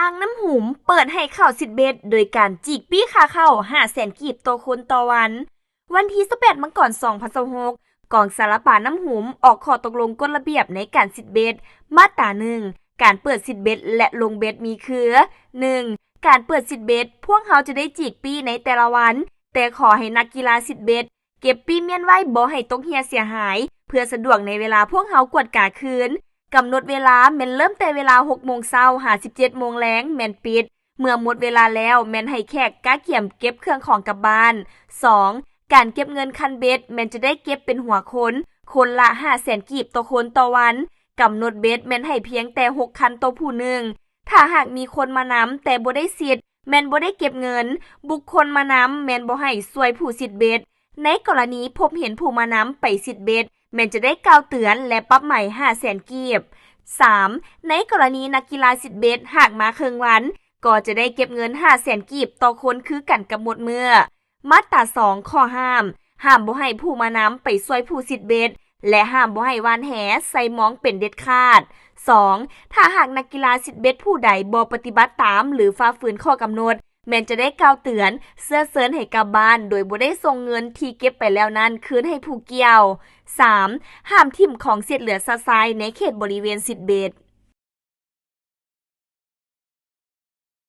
ອ່າງນ້ຳຫຸມເປີດໃຫ້ເຂົ້າຊິດເບັດ ໂດຍການຈີກປີ້ຄ່າເຂົ້າຫ້າແສນກີບຕໍ່ຄົນຕໍ່ວັນ. ວັນທີຊາວແປດ ມັງກອນ ສອງພັນຊາວຫົກ ກອງສາລະປານ້ຳຫຸມອອກຂໍ້ຕົກລົງກົດລະບຽບໃນການຊິດເບັດ. ມາດຕາ ໜຶ່ງ ການເປີດຊິດເບັດ ແລະ ລົງເບັດມີຄື: ໜຶ່ງ ການເປີດຊິດເບັດ ພວກເຮົາຈະໄດ້ຈີກປີ້ໃນແຕ່ລະວັນ, ແຕ່ຂໍໃຫ້ນັກກິລາຊິດເບັດ ເກັບປີ້ມ້ຽນໄວ້ບໍ່ໃຫ້ຕົກເຮ່ຍເສຍຫາຍ ເພື່ອສະດວກໃນເວລາພວກເຮົາກວດກາຄືນ. ກຳນົດເວລາແມ່ນເລີ່ມແຕ່ເວລາຫົກໂມງເຊົ້າຫາສິບເຈັດໂມງແລງແມ່ນປິດ. ເມື່ອໝົດເວລາແລ້ວແມ່ນໃຫ້ແຂກກະກຽມເກັບເຄື່ອງຂອງກັບບ້ານ. ສອງ ການເກັບເງິນຄັນເບັດແມ່ນຈະໄດ້ເກັບເປັນຫົວຄົນ, ຄົນລະຫ້າແສນກີບຕໍ່ຄົນຕໍ່ວັນ. ກຳນົດເບັດແມ່ນໃຫ້ພຽງແຕ່ຫົກຄັນຕໍ່ຜູ້ໜຶ່ງ. ຖ້າຫາກມີຄົນມານຳແຕ່ບໍ່ໄດ້ສິດ ແມ່ນບໍ່ໄດ້ເກັບເງິນ, ບຸກຄົນມານຳແມ່ນບໍ່ໃຫ້ຊ່ວຍຜູ້ຊິດເບັດ. ໃນກໍລະນີພົບເຫັນຜູ້ມານຳໄປຊິດເບັດ ແມ່ນຈະໄດ້ກ່າວເຕືອນ ແລະ ປັບໃໝຫ້າແສນກີບ. ສາມ ໃນກໍລະນີນັກກິລາຊິດເບັດຫາກມາເຄິ່ງວັນ ກໍຈະໄດ້ເກັບເງິນຫ້າແສນກີບຕໍ່ຄົນຄືກັນກັບໝົດມື້. ມາດຕາ ສອງ ຂໍ້ຫ້າມ ຫ້າມບໍ່ໃຫ້ຜູ້ມານຳໄປຊ່ວຍຜູ້ຊິດເບັດ ແລະ ຫ້າມບໍ່ໃຫ້ຫວ່ານແຫໃສ່ມອງເປັນເດັດຂາດ. ສອງ ຖ້າຫາກນັກກິລາຊິດເບັດຜູ້ໃດບໍ່ປະຕິບັດຕາມ ຫຼື ຝ່າຝືນຂໍ້ກຳນົດ ແມ່ນຈະໄດ້ກ່າວເຕືອນ, ເຊື້ອເຊີນໃຫ້ກັບບ້ານໂດຍບໍ່ໄດ້ສົ່ງເງິນທີ່ເກັບໄປແລ້ວນັ້ນຄືນໃຫ້ຜູ້ກ່ຽວ. ສາມ ຫ້າມຖິ້ມຂອງເສດເຫຼືອຊະຊາຍໃນເຂດບໍລິເວນຊິດເບັດ.